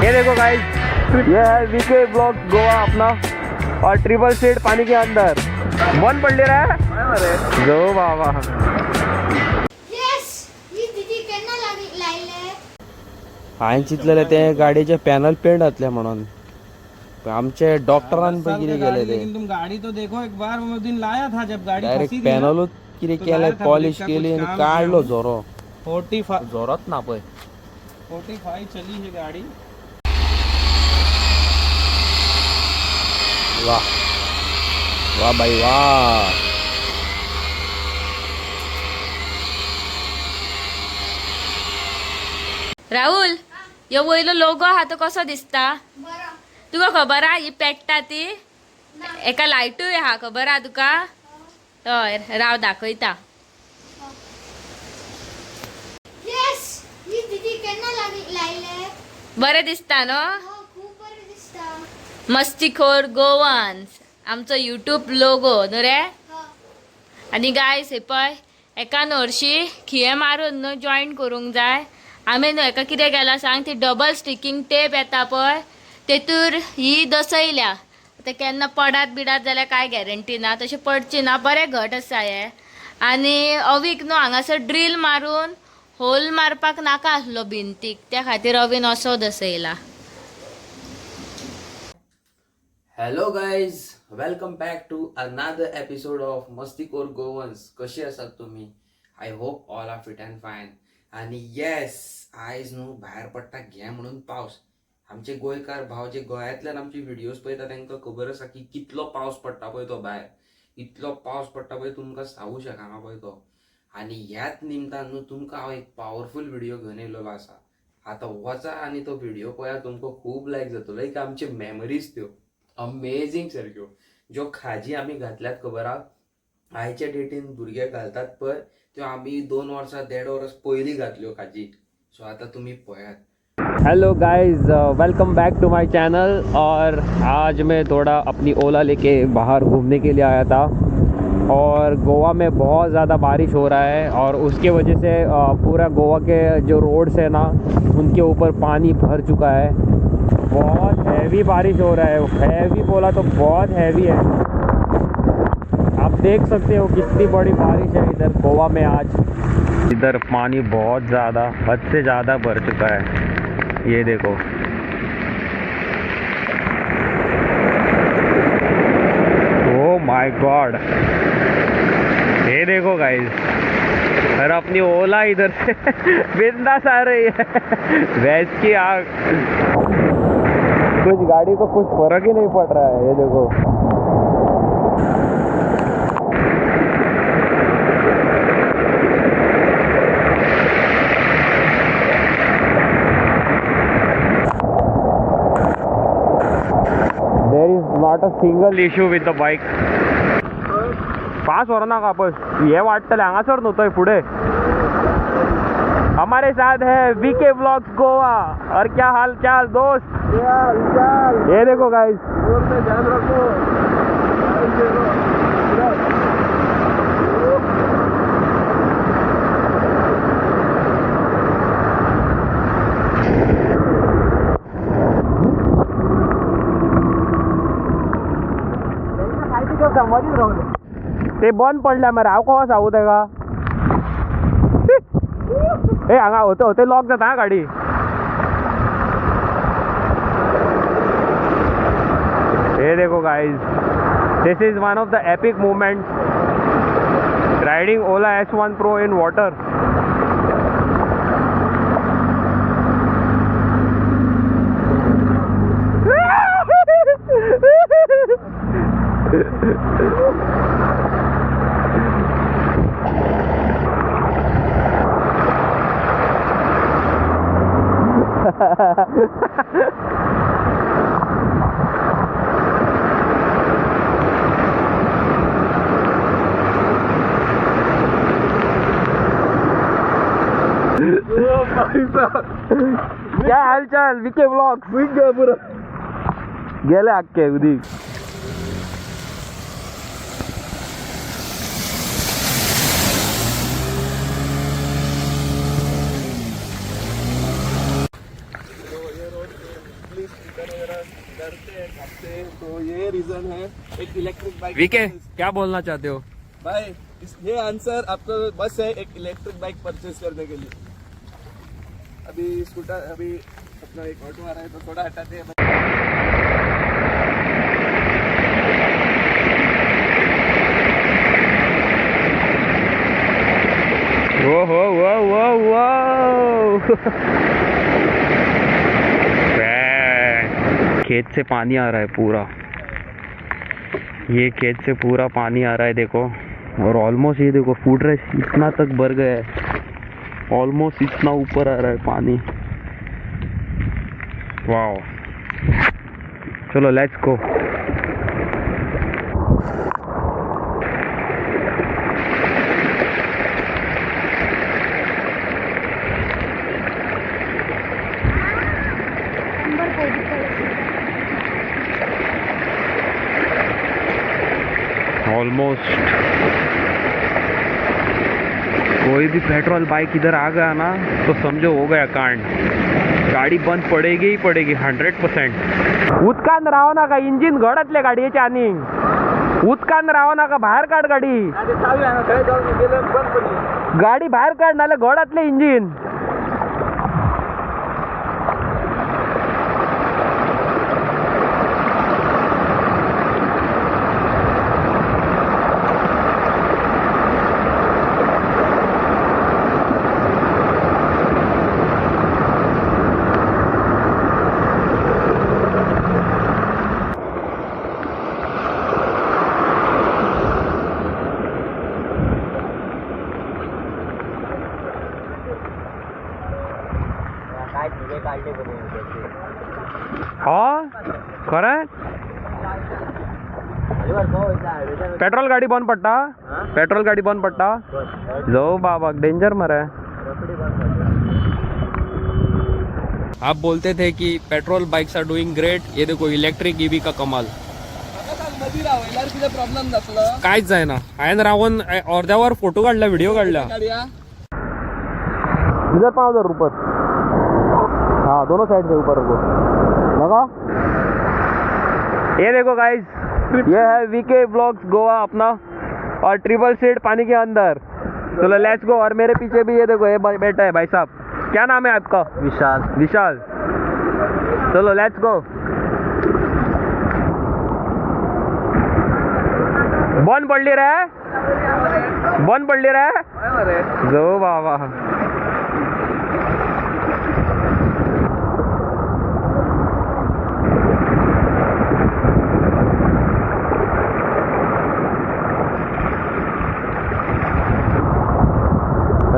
ये देखो गाइस, ये है वीके ब्लॉग गोवा अपना और ट्रिपल सीट पानी के अंदर मन पडले रहा है जो बाबा। येस, ही दीदी केन्ना लायले? हांवें चिंतलेलें ते गाडयेचे पॅनल पेंट जातले म्हणून, पण आमचे डॉक्टरान पळय कितें केलें ते। लेकिन तुम गाड़ी तो देखो एक बार, वो दिन लाया था जब गाड़ी डायरेक्ट फंसी थी ना। पॅनलूच कितें तो केलें, लाया था पॉलिश ब्रेक का केली कुछ आनी काम काडलो किया। झोरो। 45 झोरोच ना पळय। 45 चली है गाड़ी। वा वा बाई वा। राहुल, यो वयलो लोगो आहा तो कसो दिसता? बरो। तुका खबर आहा ही पेट्टा ती? एका लायटूय आहा, खबर आहा तुका? हय, राव दाखयता। येस, ही दीदी केन्ना लायले? बरें दिसता न्हू? हो, खूप बरें दिसता। मस्तीखोर गोवन्स आमचो युट्यूब लोगो न्हू रे? हो। आनी गायस, हे पळय, एका न्हू हरशी खिये मारून न्हू जॉयन करूंक जाय आमी न्हू। एका कितें केलां सांग, ती डबल स्टिकींग टेप येता पळय, तेतूर ही दसयल्या। आतां केन्ना पडात बिडात जाल्यार कांय गॅरंटी ना, तशें पडची ना, बरें घट आसा हें। आनी अवीक न्हू हांगासर ड्रील मारून होल मारपाक नाका आसलो भिंतीक, त्या खातीर अवीन असो दसयला। Hello guys, welcome back to another episode of Mastikhor Goans. कशी आसात तुम्ही? I hope all are fit and fine. आणि येस, आयज न्हू भायर पडटा घे म्हणून पावस। आमचे गोंयकार भाव जे गोंयांतल्यान आमचे व्हिडियोज पळयता तांकां खबर आसा की कितलो पावस पडटा पळय तो भायर। इतलो पावस पडटा पळय, तुमकां सांगू शकना पळय तो। आनी ह्याच निमतान न्हू तुमकां हांव एक पावरफूल व्हिडियो घेवन येयलेलो आसा। आतां वचा आनी तो व्हिडियो पळया, तुमकां खूब लायक जातलो। एक आमचे मेमरीज त्यो अमेझींग सारक्यो, ज्यो खाजी आमी घातल्यात, खबर आहा, आयच्या डेटीन भुरगे घालतात पळय त्यो आमी 2 वर्सां 1.5 वर्स पयलीं घातल्यो खाजी। सो आतां तुमी पळयात। Hello guys, welcome back to my channel. और आज मैं थोड़ा अपनी ओला लेके बाहर घूमने के लिए आया था और गोवा में बहुत ज़्यादा बारिश हो रहा है और उसके वजह से पूरा गोवा के जो रोड्स है ना, उनके ऊपर पानी भर चुका है। बहुत हैवी बारिश हो रहा है, हैवी बोला तो बहुत हैवी है। आप देख सकते हो कितनी बड़ी बारिश है इधर गोवा में आज। इधर पानी बहुत ज़्यादा, हद से ज़्यादा भर चुका है। ये देखो, ओ my God, ये देखो गाइस, और अपनी ओला इधर से बिंदास आ रही है। भैंस की आग, कुछ गाड़ी को कुछ फर्क ही नहीं पड़ रहा है। ये देखो। There is not a single issue with the bike. पास व्हरनाका बस, हे वाडटलें हांगासर न्हू थंय फुडें। हमारे साथ है वीके ब्लॉग्स गोवा। और क्या हाल चाल दोस्त? ये देखो गाइस। ध्यान रखो। ते बंद पडल्या मरे, हांव कसो सांगू तेका? ए, हांगा होते होते लॉक जाता हा गाडी। ये देखो guys, this is one of the epic moment, riding Ola S1 Pro in water. क्या हाल चाल विके ब्लॉग? पूरा गेले अख्खे उदीक। रीजन है एक इलेक्ट्रिक बाइक। वीके, क्या बोलना चाहते हो? भाई, ये आंसर आपको बस है एक इलेक्ट्रिक बाइक परचेज करने के लिए। अभी स्कूटर, अभी अपना एक ऑटो आ रहा है तो थोड़ा हटाते हैं। ओ हो वो वो वो। खेत से पानी आ रहा है पूरा। ये खेत से पूरा पानी आ रहा है देखो। और ऑलमोस्ट ये देखो, फूट रहा, इतना तक भर गया है। ऑलमोस्ट इतना ऊपर आ रहा है पानी। वाओ, चलो let's go. Almost कोई भी पेट्रोल बाइक इधर आ गया ना तो समझो हो गया कांड। गाडी बंद पडेगी ही पडेगी, 100%। उदकान राव नाका, इंजिन गडतले गाडयेचे आनी उदकान राव नाका, बाहेर काढ गाडी। गाडी बाहेर काढ, नाल्यार गडतले इंजिन। हा खरें, पेट्रोल गाडी बंद पडटा, पेट्रोल गाडी बंद पडटा। जो बाबा, डेंजर मरे। आप बोलते थे कि petrol bikes are doing great, ये देखो इलेक्ट्रिक ईवी का कमाल। मदी रावयल्यार कितें प्रॉब्लेम जातलो? कांयच जायना। हांवें रावन अर्द्यावर फोटो काडला, व्हिडिओ काडला। गाडया इधर पाँव उधर ऊपर, हाँ दोनों साइड से ऊपर रखो लगा। ये देखो गाइस, ये है वीके व्लॉग्स गोवा अपना, और ट्रिपल सीट पानी के अंदर। चलो let's go. और मेरे पीछे भी ये देखो, ये बैठा है भाई साहब। क्या नाम है आपका? विशाल। विशाल, चलो let's go. बंद पडली रे, बंद पडली रे। जो बाबा,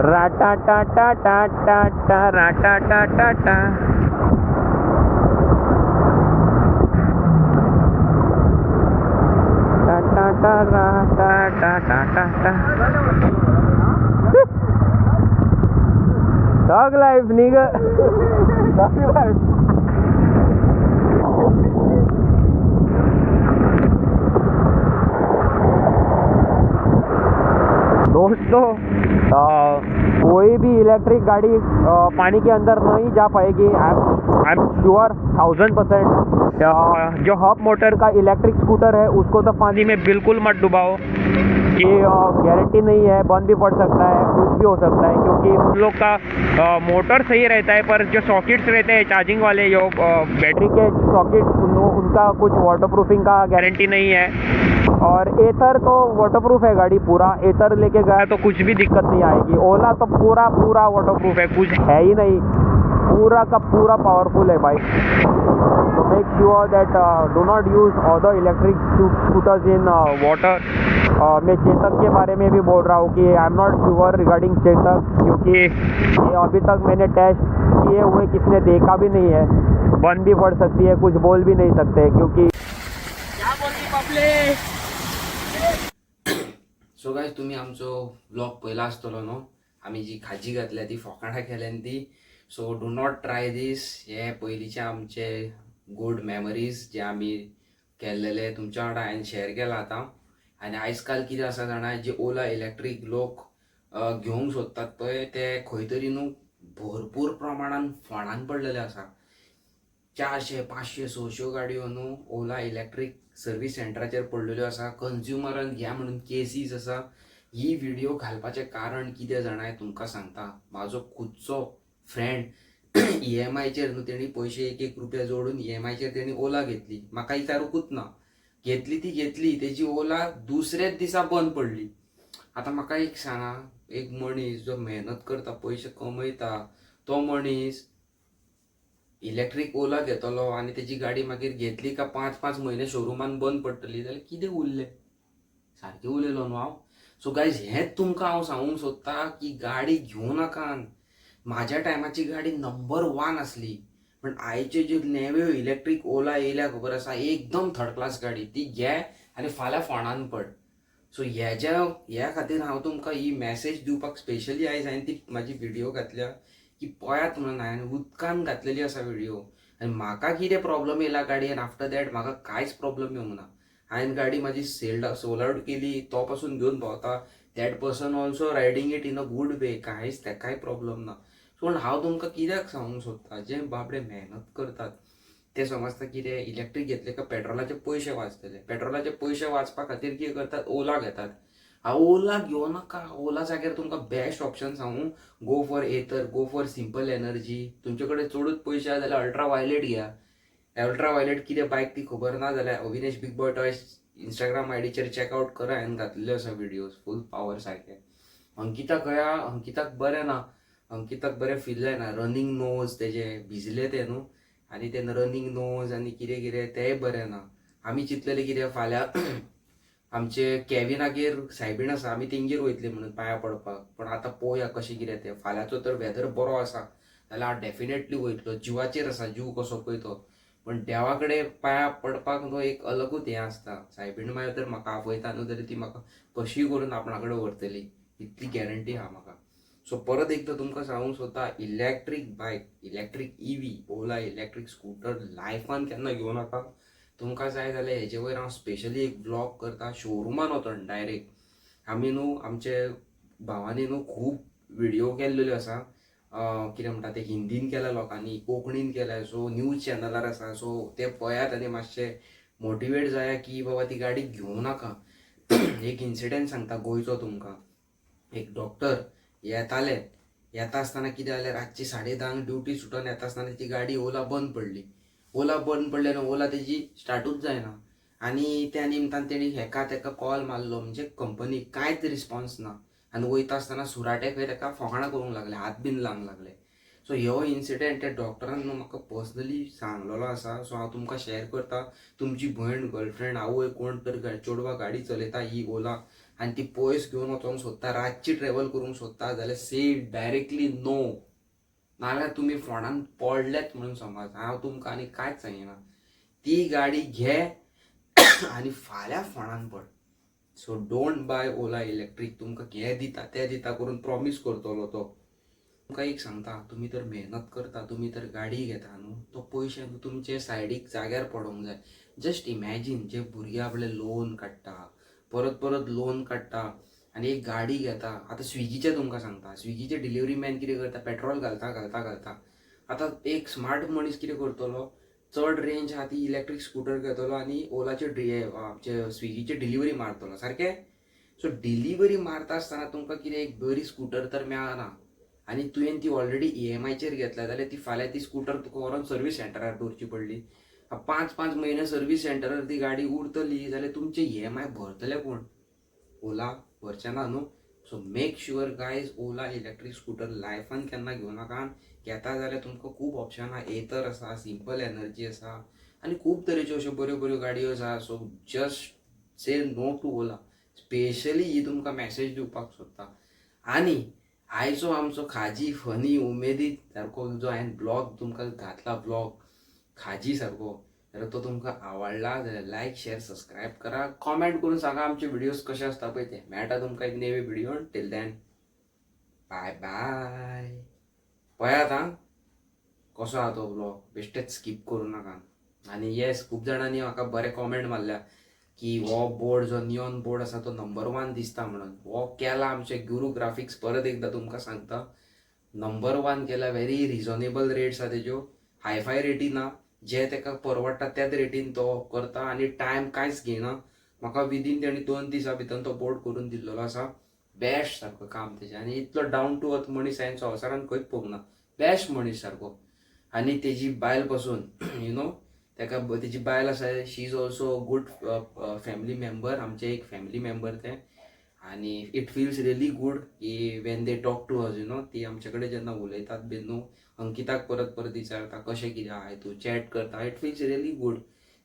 रा टा टा टा टा टा टा रा टा टा टा टा। टा टा टा रा टा टा टा टा टा। डॉग लाइफ निगा। Dog life. दोस्तों, कोई भी इलेक्ट्रिक गाड़ी पानी के अंदर नहीं जा पाएगी। I am sure 1000%। जो हब मोटर का इलेक्ट्रिक स्कूटर है उसको तो पानी में बिल्कुल मत डुबाओ, ये गारंटी नहीं है, बंद भी पड़ सकता है, कुछ भी हो सकता है। क्योंकि उन लोग का मोटर सही रहता है, पर जो सॉकेट्स रहते हैं चार्जिंग वाले, जो बैटरी के सॉकेट्स, उनका कुछ वाटर प्रूफिंग का गारंटी नहीं है। और एथर तो वाटरप्रूफ है गाड़ी पूरा, एथर लेके गया तो कुछ भी दिक्कत नहीं आएगी। ओला तो पूरा पूरा वाटरप्रूफ है, कुछ है ही नहीं, पूरा का पूरा पावरफुल है भाई। तो make sure that do not use other electric scooters in water. मैं चेतक के बारे में भी बोल रहा हूँ कि I am not sure regarding Chetak, क्योंकि ये अभी तक मैंने टेस्ट किए हुए किसने देखा भी नहीं है। बंद भी पड़ सकती है, कुछ बोल भी नहीं सकते क्योंकि क्या बोलती पब्लिक? सो गायज, तुमी आमचो व्लॉग पयला आसतलो न्हू, आमी जी खाजी घातल्या ती फोकाणां केल्यान ती। So do not try this. हे पयलींचे आमचे गूड मेमरीज जे आमी केल्लेले तुमच्या वांगडा हांवें शेअर केला आतां। आनी आयज काल कितें आसा जाणा, जे ओला इलेक्ट्रीक लोक घेवंक सोदतात पळय, ते खंय तरी न्हू भरपूर प्रमाणान फोंडान पडलेले आसा। 400 500 600 गाडयो न्हू ओला इलेक्ट्रीक सर्वीस सेंटराचेर पडलेल्यो आसा. कंज्युमरान घ्या म्हणून केसीस आसा. ही व्हिडिओ घालपाचें कारण कितें जाणा, तुमकां सांगता. म्हाजो खुदचो फ्रेंड ईएमआयचेर न्हू तेणी पयशे एक एक रुपया जोडून ईएमआयचेर तेणी ओला घेतली. म्हाका विचारूंकूच ना, घेतली ती घेतली. तेजी ओला दुसऱ्याच दिसा बंद पडली. आतां म्हाका एक सांगा, एक मनीस जो मेहनत करता, पयशे कमयता, तो मनीस इलेक्ट्रीक ओला घेतलो आनी तेजी गाडी मागीर घेतली का 5 5 म्हयने शोरुमान बंद पडटली जाल्यार कितें उरलें? सारकें उलयलो न्हू हांव? सो गायज, हेंच तुमकां हांव सांगूंक सोदता की गाडी घेवं नाकात. म्हाज्या टायमाची गाडी नंबर 1 आसली, पण आयच्यो ज्यो नव्यो इलेक्ट्रीक ओला येयल्या खबर आसा, एकदम थर्ड क्लास गाडी. ती घे आनी फाल्यां फोंडान पड. सो हेज्या ह्या खातीर हांव तुमकां ही मॅसेज दिवपाक स्पेशली आयज हांवें ती म्हाजी व्हिडिओ घातल्या की पळयात म्हणून. हांवें उदकान घातलेली आसा व्हिडिओ आनी म्हाका कितें प्रॉब्लम येयला गाडयेन, आफ्टर that म्हाका कांयच प्रॉब्लम येवंक ना. हांवें गाडी म्हाजी सेल्ड सोल्ड आवट केली, तो पासून घेवन भोंवता. That person also riding it in a good way, कांयच तेकाय प्रॉब्लम ना. पूण हांव तुमकां कित्याक सांगूंक सोदता, जे बाबडे मेहनत करतात ते समजता कितें इलेक्ट्रीक घेतले काय पेट्रोलाचे पयशे वाचतले. पेट्रोलाचे पयशे वाचपा खातीर कितें करतात, ओला घेतात. हांव ओला घेवं नाका. ओला जाग्यार तुमकां बेस्ट ऑप्शन सांगू, go for Ather, go for Simple Energy. तुमचे कडेन चडूच पयशे आसा जाल्यार अल्ट्रा वायलेट घ्या. अल्ट्रा वायलेट कितें बायक ती खबर ना जाल्यार Avinesh big boy toys Instagram आयडीचेर चॅकआवट करा, हांवें घातलेले आसा व्हिडियोज फूल पावर सारके. अंकिता खंय? अंकिताक बरें ना, अंकिताक बरें फील जायना. रनींग नोज तेजे भिजले ते न्हू, आनी ते रनींग नोज आनी कितें कितें तेंय बरें ना. आमी चिंतलेलें कितें, फाल्यां आमचे केविनागेर सायबीण आसा, आमी तेंगेर वयतले म्हणून पांया पडपाक. पूण आतां पळोवया कशें कितें तें. फाल्यांचो तर वेदर बरो आसा जाल्यार हांव डेफिनेटली वयतलो. जिवाचेर आसा, जीव कसो पळय तो. पण देवा कडेन पांया पडपाक न्हू एक अलगूच हें आसता. सायबीण माय तर म्हाका आपयता न्हू जाल्यार ती म्हाका कशीय करून आपणा कडेन व्हरतली, इतली गॅरंटी आहा म्हाका. सो परत एकदां तुमकां सांगूंक सोदता, electric bike, electric EV, Ola electric scooter लायफान केन्ना घेवं नाका. तुमकां जाय जाल्यार हेजे वयर हांव स्पेशली एक ब्लॉग करता, शोरुमान वचोन डायरेक्ट. आमी न्हू आमचे भावांनी न्हू खूब व्हिडिओ केल्लेल्यो आसा, कितें म्हणटा ते, हिंदीन केल्या लोकांनी, कोंकणीन केल्या, सो न्यूज चॅनलार आसा. सो ते पळयात आनी मातशे मोटिवेट जाया की बाबा ती गाडी घेवं नाका. एक इन्सिडंट सांगता गोंयचो तुमकां. एक डॉक्टर येताले, येता आसतना कितें जालें, रातची 10:30 ड्युटी सुटोन येता आसतना ती गाडी ओला बंद पडली. ओला बंद पडली आनी ओला तेजी स्टार्टूच जायना. आनी त्या निमतान तेणी हेका तेका कॉल मारलो, म्हणजे कंपनीक, कांयच रिस्पॉन्स ना. आनी वयता आसतना सुराटे खंय तेका फकाणां करूंक लागले, हात बीन लावंक लागले. सो ह्यो इन्सिडंट त्या डॉक्टरान न्हू म्हाका पर्सनली सांगलेलो आसा. सो हांव तुमकां शेअर करता. तुमची भयण, गर्लफ्रेंड, आवय कोण तर चेडवां गाडी चलयता ही ओला आनी ती पयस घेवन वचोंक सोदता, रातची ट्रॅवल करूंक सोदता जाल्यार से डायरेक्टली नो, नाजाल्यार तुमी फोंडान पडलेच म्हणून समज. हांव तुमकां आनी कांयच सांगिना. ती गाडी घे आनी फाल्यां फोंडान पड. So don't buy Ola electric. तुमकां हें दिता तें दिता करून प्रॉमीस करतलो तो. तुमकां एक सांगता, तुमी तर मेहनत करता, तुमी तर गाडी घेता न्हू, तो पयशे न्हू तुमचे सायडीक जाग्यार पडोंक जाय. जस्ट इमॅजीन, जे भुरगे आपले लोन काडटा, परत परत लोन काडटा आनी एक गाडी घेता. आतां स्विगीचें तुमकां सांगता, स्विगीचे डिलिव्हरी मॅन कितें करता, पेट्रोल घालता घालता घालता. आतां एक स्मार्ट मनीस कितें करतलो, चड रेंज आहा ती इलेक्ट्रीक स्कुटर घेतलो आनी ओलाचे आमचे स्विगीचे डिलिव्हरी मारतलो सारकें. सो डिलिव्हरी मारता आसतना तुमकां कितें एक बरी स्कुटर तर मेळना आनी तुवें ती ऑलरेडी ईएमआयचेर घेतल्या जाल्यार ती फाल्यां ती स्कुटर तुका व्हरोन सर्वीस सेंटरार दवरची पडली. 5 5 म्हयने सर्वीस सेंटरार ती गाडी उरतली जाल्यार तुमचे ईएमआय भरतले कोण? ओला भरचे ना न्हू. So make sure guys, Ola electric scooter लायफान केन्ना घेवं नाका. घेता जाल्यार तुमकां खूब ऑप्शन आहा. एथर आसा, सिंपल एनर्जी आसा आनी खूब तरेच्यो अश्यो बऱ्यो बऱ्यो गाडयो आसा. So just say no to Ola. Specially ही तुमकां मॅसेज दिवपाक सोदता. आनी आयचो आमचो खाजी फनी उमेदी सारको जो हांवें ब्लॉग तुमकां घातला, ब्लॉग खाजी सारको, जाल्यार तो तुमकां आवडला जाल्यार लायक, शेअर, सबस्क्रायब करा. कॉमेंट करून सांगा आमचे व्हिडियोज कशे आसता पळय ते. मेळटा तुमकां एक नेवे video. Till then bye bye. पळयात आं कसो आहा तो ब्लॉग, बेश्टेच स्कीप करूं नाका. आनी येस, खूब जाणांनी म्हाका बरे कॉमेंट मारल्या की हो बोर्ड जो नियॉन बोर्ड आसा तो नंबर 1 दिसता म्हणून. हो केला आमचे गुरू ग्राफिक्स, परत एकदां तुमकां सांगता, नंबर 1 केला. व्हेरी रिजनेबल रेट्स आहा तेज्यो, हायफाय रेटी ना. जे ताका परवडटा त्याच रेटीन तो करता आनी टायम कांयच घेयना. म्हाका विदीन तेणी 2 दिसां भितर तो बोर्ड करून दिल्लो आसा. बेस्ट सारको काम तेजें. आनी इतलो डावन टू अर्थ मनीस हांवें संवसारान खंयच पळोवंक ना. बेस्ट मनीस सारको. आनी तेजी बायल पसून you know ताका तेजी बायल आसा, she is also good family member. आमचे एक फॅमिली मेंबर तें. आनी it feels really good की when they talk to us, you know, ती आमचे कडेन जेन्ना उलयतात बीन न्हू, अंकिताक परत परत विचारता कशें कितें आहाय तूं, चॅट करता. It feels really good.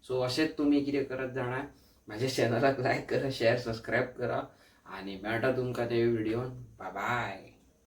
So अशेंच तुमी कितें करत जाणा, म्हाज्या चॅनलाक लायक करा, शेअर, सबस्क्रायब करा आनी मेळटा तुमकां ते व्हिडियोन. बाय बाय.